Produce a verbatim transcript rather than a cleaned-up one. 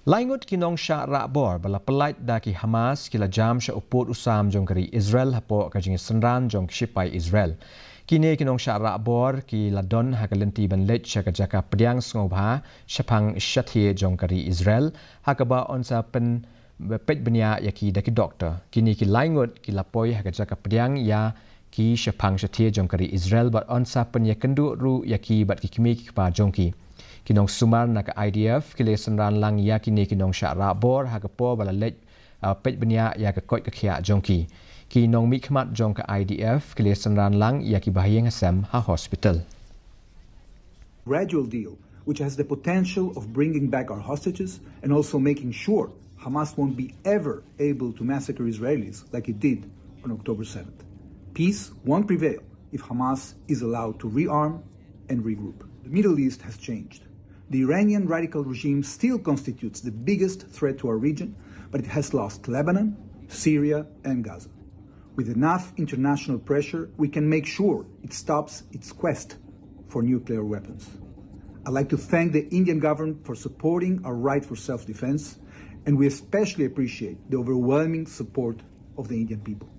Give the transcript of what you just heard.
Lai ngut ki nongshah rah bor ba la pyllait da ki Hamas ki la jam sha u pud u sam jong ka ri Israel hapoh ka jingsynran jong ki shipai Israel. Kine ki nongshah rah bor ki la don ha ka lynti ban leit sha ka jaka pdiang sngewbha shaphang shathie jong ka ri Israel, ha kaba yn sa pynpeit bniah ïa ki da ki doktor. Kine ki lai ngut ki la poi ha ka jaka pdiang ïa ki shaphang shathie jong ka ri Israel bad yn sa pynïakynduh ruh ïa ki bad ki kmie ki kpa jong ki. Ki nongsumar na ka I D F ki la synran lang ïa kine ki nongshah rah bor ha ka por ba la leit, uh, peit bniah ïa ka koit ka khiah jong ki. Ki nongmihkhmat jong ka I D F ki la synran lang ïa ki bahaïing hasem ha hospital. Gradual deal, which has the potential of bringing back our hostages and also making sure Hamas won't be ever able to massacre Israelis like it did on October seventh. Peace won't prevail if Hamas is allowed to rearm and regroup. The Middle East has changed. The Iranian radical regime still constitutes the biggest threat to our region, but it has lost Lebanon, Syria, and Gaza. With enough international pressure, we can make sure it stops its quest for nuclear weapons. I'd like to thank the Indian government for supporting our right for self-defense, and we especially appreciate the overwhelming support of the Indian people.